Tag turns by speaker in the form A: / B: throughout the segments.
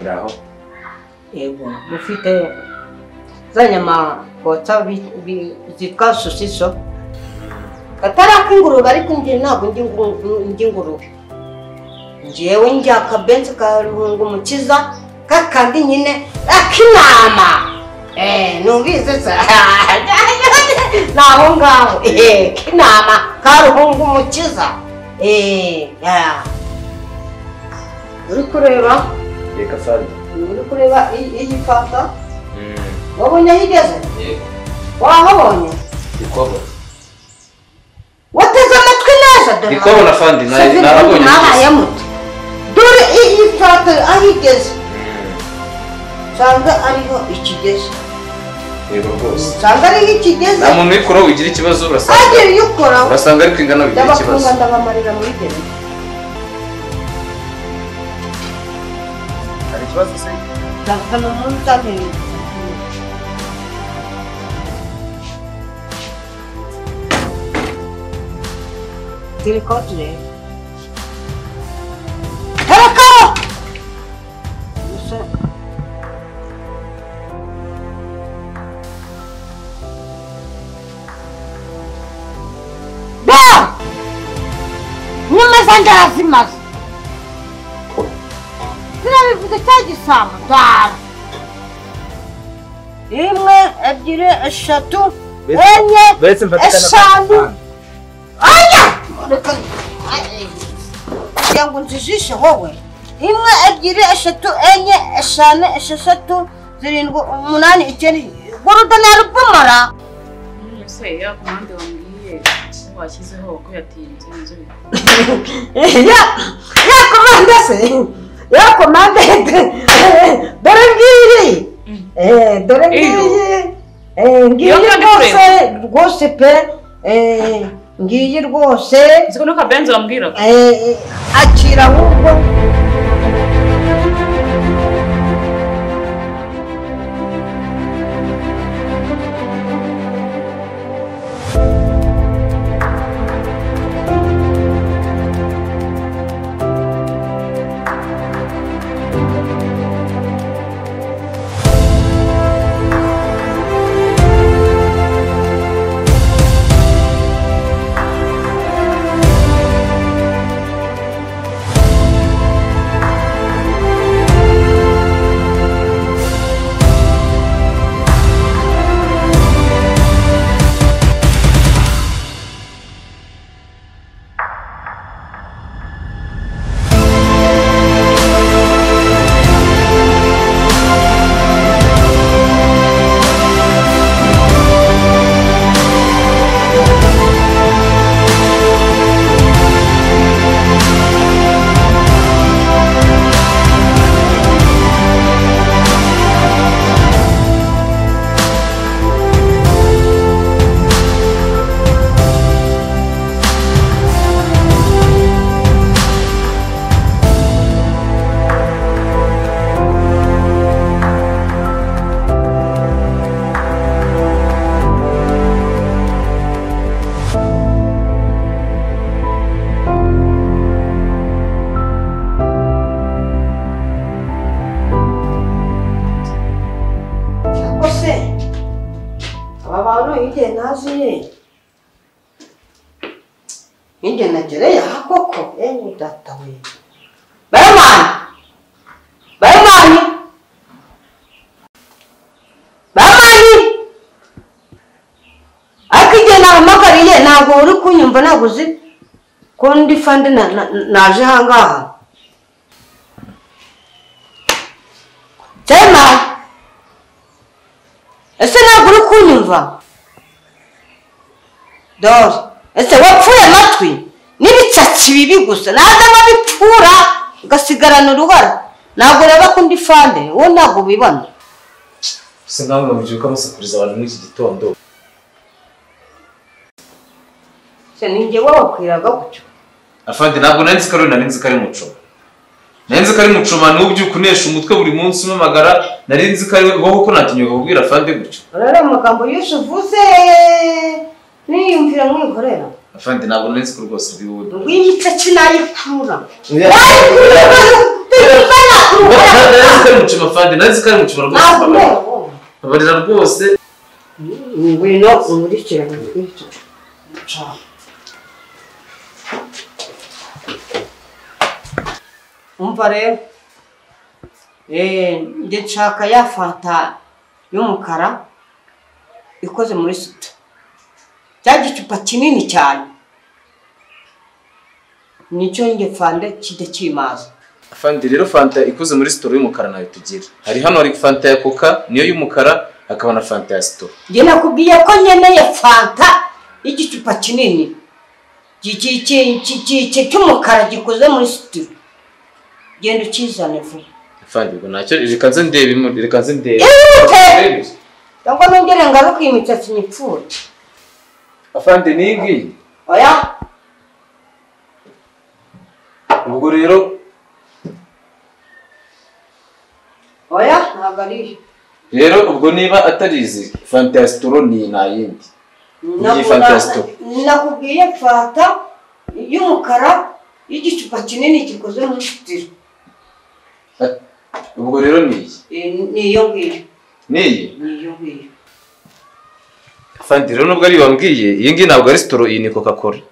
A: Bravo.
B: Yego, mufite za nyama botsa zitwa sosiso. Katari ak'ingurube ariko njye ntabwo ndya ingurube. Njyewe ndya akabenzi ka Ruhungumukiza kakandi nyine ak'intama. Numvise se naho ngaho k'intama ka Ruhungumukiza. Uri kureba?
A: Reka sari.
B: Uri kureba iyi fanta? Wabonye aho igeze?
A: Yego.
B: Wahabonye?
A: Ndikubona.
B: Wateze amatwi neza dore.
A: Ndikubona fandi narabonye.
B: Mwabaye mute. Dore iyi fanta aho igeze. Nsanga ariho ikigeze.
A: Yego rwose.
B: Nsanga ariho ikigeze.
A: Nta muntu uyikoraho ugira ikibazo urasanga.
B: Agiye uyikoraho.
A: Urasanga ariko ingano bigira ikibazo.
B: Ndabafunga ndabamarira muri gereza.
A: Hari ikibazo se?
B: Ndakana munzanire. Tereka turebe. Tereka! Gusa Ba! Nyuma zanjye arazimaze. Zirabivuze cya gisambo dara. 1, 2, 3, 4, 5. Aya! Kugira ngo nzijishe wowe. 1, 2, 3, 4, 5, 6, 7, 8, 9. Guruda narubumara.
C: Ese ya komande wambwiye washyizeho ko yatinze inzu.
B: Ya komande se. Ya komande dore ngiyi. Dore ngiyi. Ngiyi rwose rwose pe. Ngiyi rwose.
C: Nziko nuka Benzo wambwira.
B: Akira ahubwo. Igihe nagereye aha koko data we. Bayamani! Bayamani! Bayamani! Ariko igihe nahamagariye ntabwo uri kunyumva ntabwo uzi ko ndi fandi naje aha ngaha. Tema! Ese ntabwo uri kunyumva? Dore! Ese wapfuye amatwi n'ibitsatsi bibi gusa naza nkabipfura ugasigarana uruhara ntabwo ureba ko ndi fande wowe ntabwo ubibona.
A: Se nkamwe mubyuka musakuriza abantu muri iki gitondo.
B: Se ninjye wabakwiraga gutyo.
A: Afande ntabwo nari nzi ko ari nari nzi ko ari Mucoma. Nari nzi ko ari Mucoma n'ubyuka unesha umutwe buri munsi umpamagara nari nzi ko ari wowe ko natinyuka kubwira afande gutyo.
B: Rero amagambo yose uvuze niyumvira nkikorera.
A: Afande ntabwo nari nzi ko rwose uri wowe.
B: Ngw'imitsi nayikurura.
A: Nari ko ari mucoma fande, nari ko ari mucoma rwose. Babarira rwose.
B: Ngwino umurikire. Umva rero, njye nshaka ya fanta y'umukara ikoze muri sito, cya gicupa kinini cyane nicyo njye fande kijya kimaza.
A: Fanta rero, fanta ikoze muri sitoro y'umukara nayo tugira. Hari hano hari fanta ya coca niyo y'umukara, hakaba na fanta ya sitoro.
B: Njye nakubwiye ko nkeneye fanta y'igicupa kinini cy'umukara gikoze muri sitoro. Genda ukizane vuba.
A: Fanta ubwo ntacyo, reka nze ndebe, reka nze ndebe.
B: Ihute! Cyangwa nongere ngaruke iyi mitsatsi nyipfure.
A: Afande ni iyi ngiyi?
B: Oya.
A: Ubwo rero
B: oya ntabwo ari iyo.
A: Rero ubwo niba atari izi fanta ya sitoro ni nta yindi. Iyi fanta ya sitoro.
B: Nakubwiye fanta y'umukara y'igicupa kinini gikoze muri sitoro.
A: Ubwo rero ni iyi?
B: Ni iyo ngiyo.
A: Ni iyi?
B: Ni iyo ngiyo.
A: Fanta rero nubwo ari wambwiye, iyi ngiyi ntabwo ari sitoro, iyi ni Coca Cola.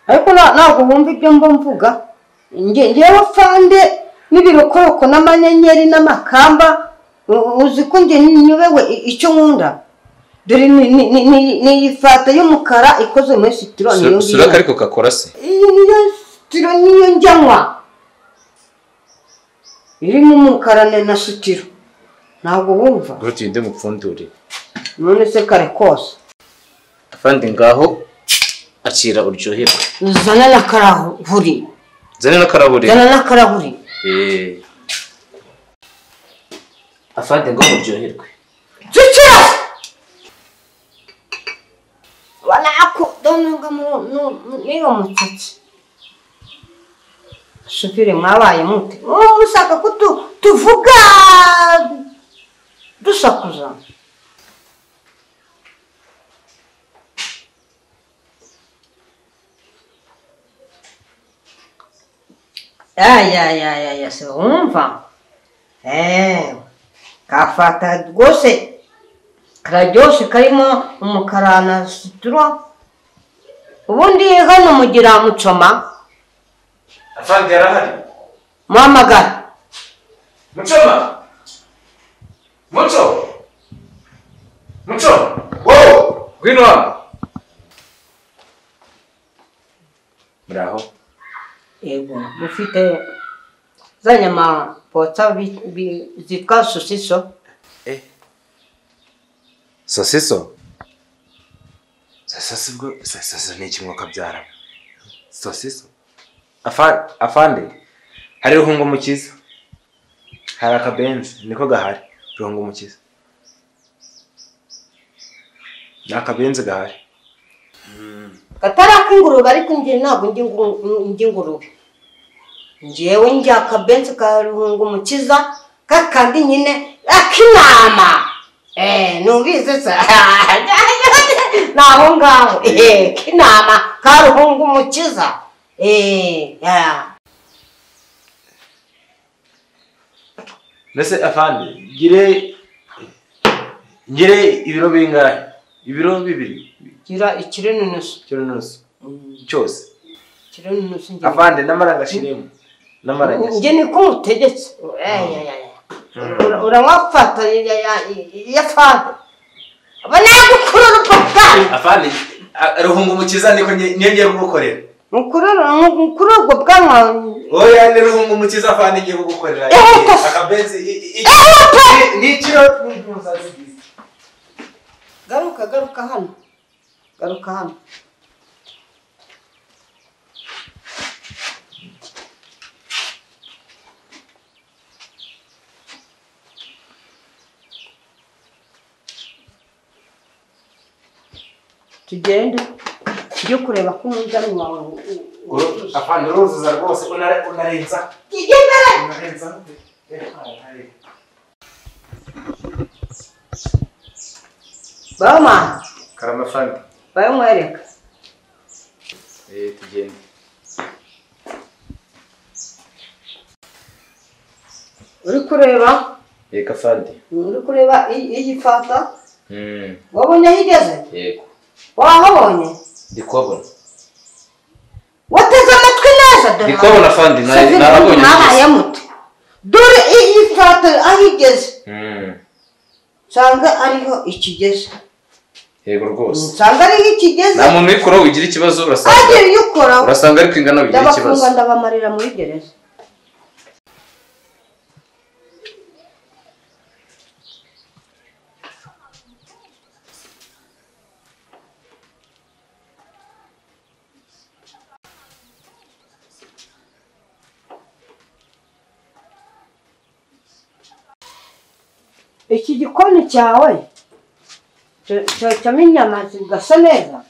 B: Ariko ntabwo wumva ibyo mba mvuga. Ngewe fande n'ibirokoroko n'amanyenyeri n'amakamba, uzi ko njye nyobewe icyo nkunda. Dore ni iyi fanta y'umukara ikoze muri sitoro, niyo ngiyo.
A: Sura ko ari Coca Cola se?
B: Iyi niyo sitoro niyo njyanywa. Irimo umukara na sitiro. Ntabwo wumva.
A: Ngo tugende mupfundure.
B: None se kare kose.
A: Afande ngaho akira uryoherwe.
B: Zana n'akarahuri.
A: Zana n'akarahuri.
B: Zana n'akarahuri.
A: Afande ngo muryoherwe.
B: Cicira! Wanako donga mu niyo mutsatsi. Shoferi mwabaye mute? Mushaka ko tuvuga dusakuza. Ya se wumva. Kafata rwose kararyoshe karimo umukara na sitoro. Ubundi hano mugira mucoma.
A: Afande yarahari.
B: Muhamagara.
A: Mucoma. Muco. Muco. Wowe ngwino hano. Muraho.
B: Yego, mufite za nyama botsa zitwa sosiso.
D: Sosiso? Sosiso ubwo sosiso ni iki mwuka byara? Sosiso? Afande hari ruhungo mukiza. Hari akabenzi niko gahari ruhungo mukiza. Ni akabenzi gahari.
B: Katari ak'ingurube ariko njye ntabwo ndya ingurube. Njyewe ndya akabenzi ka ruhungo mukiza kakandi nyine ak'intama. Nubizi se naho ngaho k'intama ka ruhungo mukiza.
D: Mbese afande ngire ibiro bingahe? Ibiro bibiri.
B: Gira ikiro n'inusu.
D: Ikiro n'inusu. Cyose.
B: Ikiro n'inusu ngira.
D: Afande n'amaranga ashiremo. N'amaranga.
B: Nge niko mutegetse. Uramwafata ya fande. Aba nagukurura ubwo bwanwa.
D: Afande ruhunga umukiza niko niyo ngiye kugukorera.
B: Mukurura ubwo bwanwa.
D: Oya ni ruhunga umukiza afande ngiye kugukorera. Akabenzi ni ikiro n'inusu.
B: Garuka garuka hano. Garuka hano. Tugende tujye kureba ko umunzani wawe
D: afande uruzuza rwose unarenza.
B: Igendere.
D: Unarenza.
B: Bama.
D: Karama afande.
B: Bayo mwereka.
A: Tugende.
B: Uri kureba?
A: Yego afande.
B: Uri kureba iyi fanta? Wabonye aho igeze?
A: Yego.
B: Wahabonye?
A: Ndi kuhabona.
B: Wateze amatwi neza dore.
A: Ndi kuhabona afande, narabonye.
B: Mwabaye muto. Dore iyi fanta aho igeze. Nsanga ariho ikigeze.
A: Yego rwose.
B: Nsanga ariho ikigeze.
A: Nta muntu uyikora ugira ikibazo urasanga.
B: Agira iyo ukora.
A: Urasanga ariko ingano ugira ikibazo.
B: Ndabafunga ndabamarira muri gereza. Iki gikoni cyawe cyocamo inyama zigasa neza.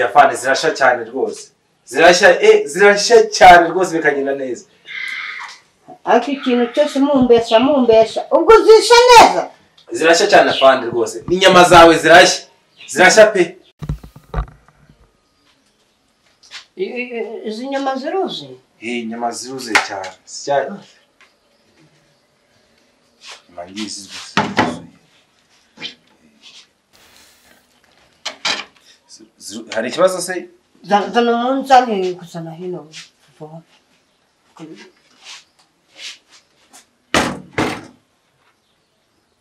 D: Afande zirashya cyane rwose. Zirashya zirashya cyane rwose bikagenda neza.
B: Ariko ikintu cyose mumbesha ubwo zisha neza.
D: Zirashya cyane afande rwose. N'inyama zawe zirashya. Zirashya pe.
B: Izi nyama ziruzuye?
D: Inyama ziruzuye cyane. Cyane. Hari ikibazo se?
B: Zana umunzani kuzana hino vuba.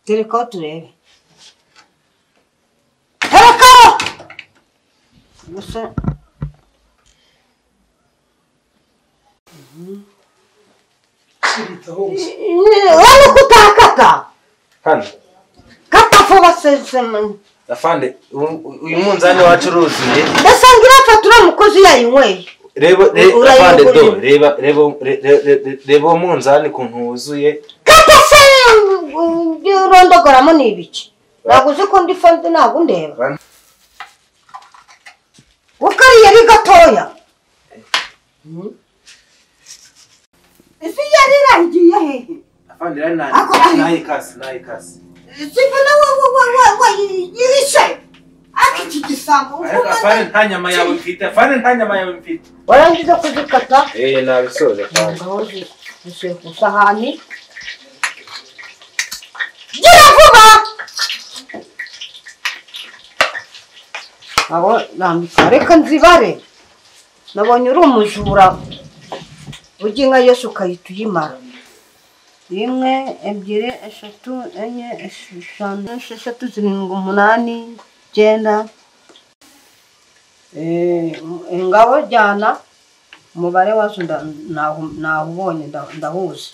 B: Tereka turebe. Tereka! Gusa wani kutakata.
D: Hano.
B: Kata vuba sesema.
D: Afande, uyu munzani wacu uruzuye.
B: Ndasanga irafatura umukozi yayinyweye.
D: Reba afande do, reba reba umunzani kuntu wuzuye.
B: Kata se urondogoramo ni ibiki? Ntabwo uzi ko ndi fande ntabwo ndeba. Ukariye ari gatoya. Isi yari irangiye hehe?
D: Afande rari nayikasi.
B: Sivuna wa yihishe. Aki gisambo.
D: Afande nta nyama yawe mfite. Afande nta nyama yawe mfite.
B: Warangiza kuzikata?
D: Nabisoje afande.
B: Ngaho zishyire ku isahani. Gira vuba! Abo nambika reka nzibare. Nabonye uri umujura. Ujya inka yose ukahita uyimara. 1 2 3 4 5 6 7 8 9. Ingabo jyana umubare wazo nawubonye ndahuza.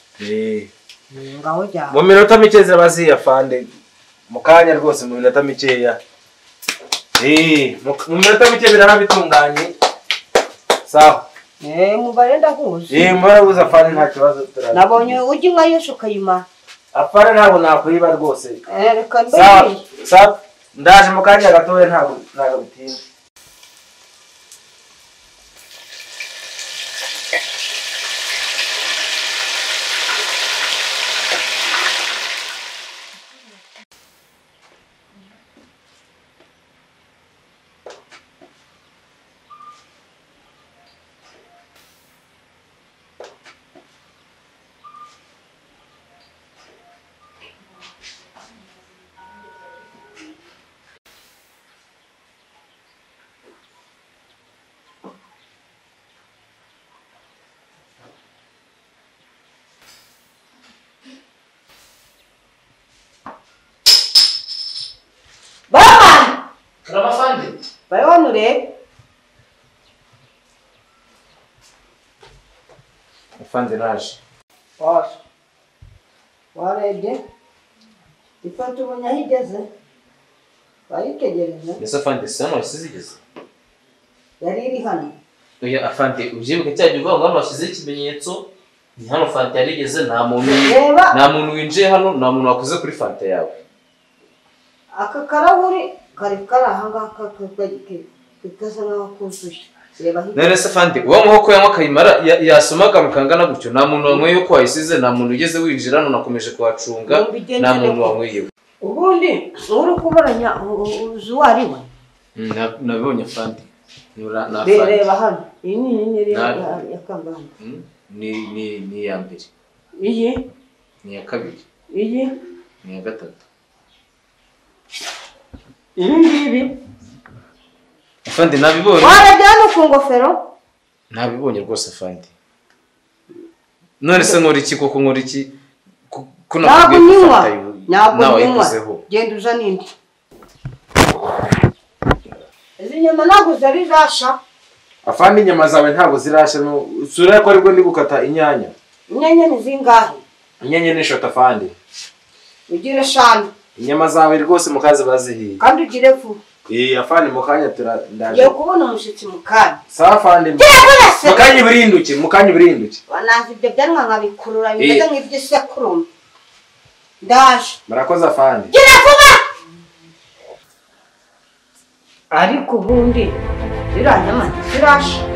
B: Ngaho jyana.
D: Mu minota mike zirabaziye afande. Mu kanya rwose mu minota mikeya. Mu minota mike biraba bitunganye. Sawa.
B: Umubare ndahuza.
D: Umubare uhuza afande nta kibazo.
B: Nabonye ujya inka yose ukayimara.
D: Afande ntabwo nakwiba rwose.
B: Reka mbe.
D: Sawa. Ndaje mu kanya gatoya ntabwo bitinda.
A: Afande naje.
B: Waje. Warebye? Ifata ubonye aho igeze? Wayitegereje?
A: Mbese afande si hano wasize igeze?
B: Yari iri hano.
A: Oya afande ubyibuke cya gihe uvuga ngo hano washyizeho ikimenyetso, ni hano fanta yari igeze, nta muntu winjiye hano, nta muntu wakoze kuri fanta yawe.
B: Aka karahuri kari kari aha ngaha gasa nkaho kuzuye.
A: None se afande uwo muhoko yanywa akayimara yasomaga mukangana gutyo, nta muntu wanyweye uko wayisize, nta muntu ugeze winjira hano, nakomeje kuhacunga, nta muntu wanyweyewe.
B: Ubundi uri kubaranya uzi uwo ari we?
A: Nabibonye afande.
B: Reba hano, iyi ni inyenyeri ya kangahe?
A: Ni iya mbere.
B: Iyi?
A: Ni iya kabiri.
B: Iyi
A: ni iya gatatu.
B: Ibi ngibi
A: afande nabibonye.
B: Warajya no ku ngofero?
A: Nabibonye rwose afande. None se nkora iki koko, nkora iki? Ko nakubwiye gufata
B: nawe wayikozeho. Genda uzane indi. Izi nyama ntabwo zari zasha.
D: Afande inyama zawe ntabwo zirasha, no sura ko aribwo ndi gukata inyanya.
B: Inyanya ni zingahe?
D: Inyanya ni eshatu afande.
B: Ugire 5.
D: Inyama zawe rwose mukazi bazihiye.
B: Kandi ugire vuba.
D: Afande mukanya turandaje.
B: Ngiye kubona umushitsi mukanya.
D: Sawa afande. Mukanya birinduke, mukanya birinduke.
B: Wanazi ibyo byanwa nkabikurura bimeze nk'iby'isekurume. Ndaje.
D: Murakoze afande.
B: Gira vuba. Ariko ubundi ziriya nyama ntizirasha.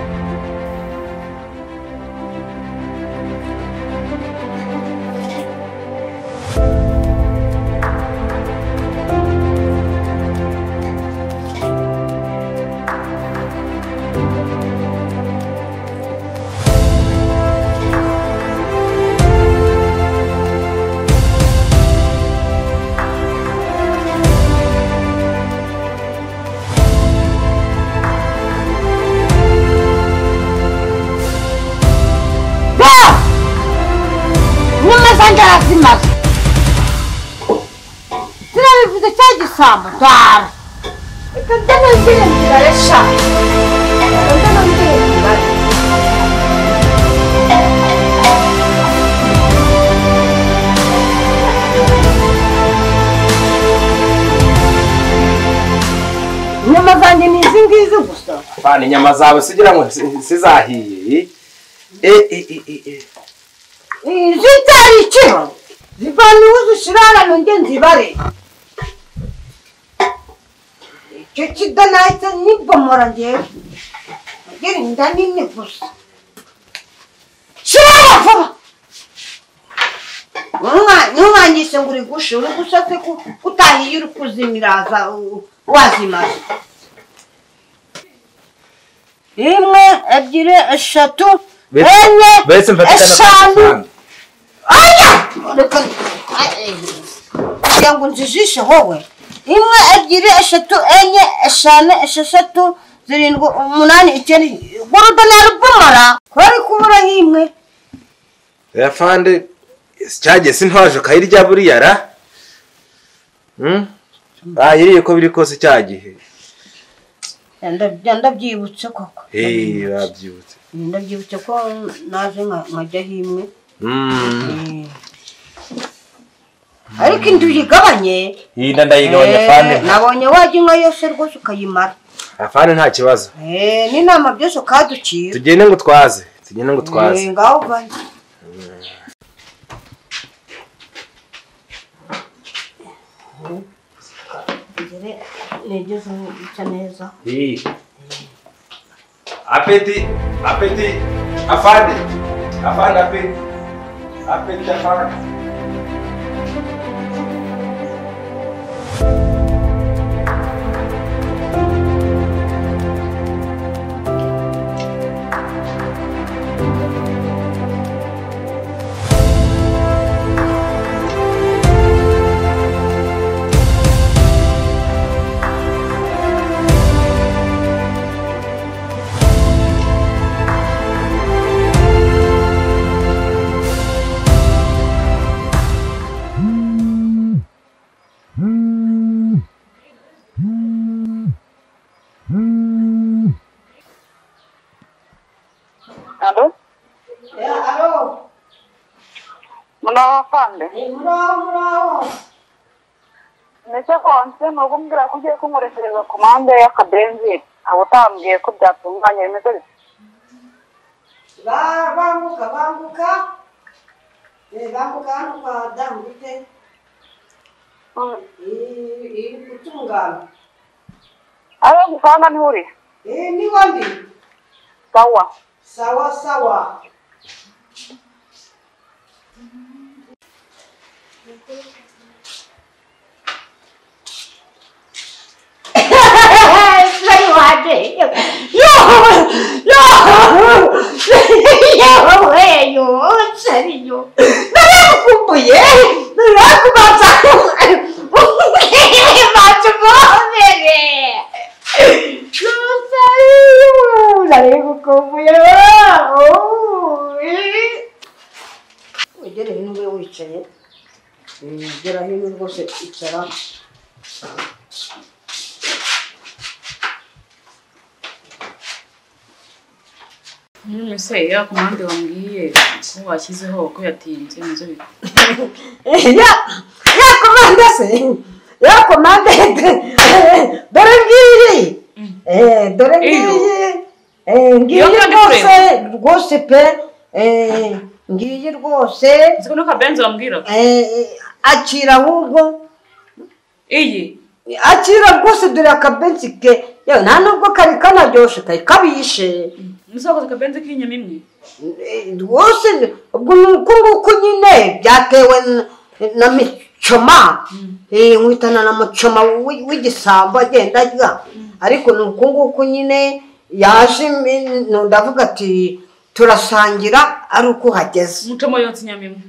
B: Zimaze zirabivuze cya gisambo dara. Reka njye nongere nzibare sha. Reka njye nongere nzibare. Inyama zanjye ni izi ngizi gusa.
D: Afande inyama zawe sigira ngo sizahiye.
B: Zitari ikiro zivana uzishirana nonge nzibare. Icyo kidanahita nibomora ngewe ngira inda nini gusa. Shirana vuba. Ntumwanyise ngo uri gusha, uri gusha se kutahiye uri kuzimiraza wazimaze. 1 2 3 4 5. Aya! Reka kugira ngo nzijishe wowe. 1 2 3 4 5 6 7 8 9. Guruda narubomora. Ko ari kubura nk'imwe.
D: Afande cyagiye sintwaje kayirya buriya ra. Bayiriye ko biri kose cyagihe.
B: Ndabyibutse koko.
D: Babyibutse.
B: Ndabyibutse ko naje nkajyaho imwe. Ariko indu uyigabanye.
D: Iyi ndayigabanya afande.
B: Nabonye wajya inka yose rwose ukayimara.
D: Afande nta kibazo.
B: N'inama byose ukaducira.
D: Tugende ngo twaze. Tugende ngo twaze.
B: Ngaho vayo. Negeze guca neza.
D: Apeti, apeti, afande. Afande apeti. Apeti afande.
C: Alo?
B: Alo.
C: Muraho afande.
B: Muraho muraho.
C: Ndetse konse nuko umbwira ko ugiye kunkoreshereza komande y'akabenzi abo utambwiye ko byatunganye bimeze bite?
B: Banguka banguka. Banguka hano kwa Dangute. Iri gutungana.
C: Aho gusanga niho uri?
B: Niho ndi.
C: Sawa.
B: Sawa sawa. ngukumbuye narakubanza batumbere nari ngukumbuye. Ugere hino ube wicaye, gera hino rwose icara.
E: None se ya komande wambwiye ko washyizeho ko yatinze nizo bite?
B: Ya komande se, ya komande dore ngiyi, dore ngiyi, ngiyi rwose rwose pe, ngiyi rwose.
E: Siko no kabenzi wambwira
B: akira ahubwo
E: iyi
B: akira rwose dore akabenzi ke, yewe nta nubwo kari kanaryoshe kari kabishe.
E: Musakoze kabenzi k'inyama imwe
B: rwose. Ubwo ni uko nguko nyine byatewe na micoma, nkwitana na mucoma w'igisambo agenda arya, ariko ni uko nguko nyine yaje, ndavuga ati turasangira ari uko uhageze.
E: Mucoma yotsa inyama imwe.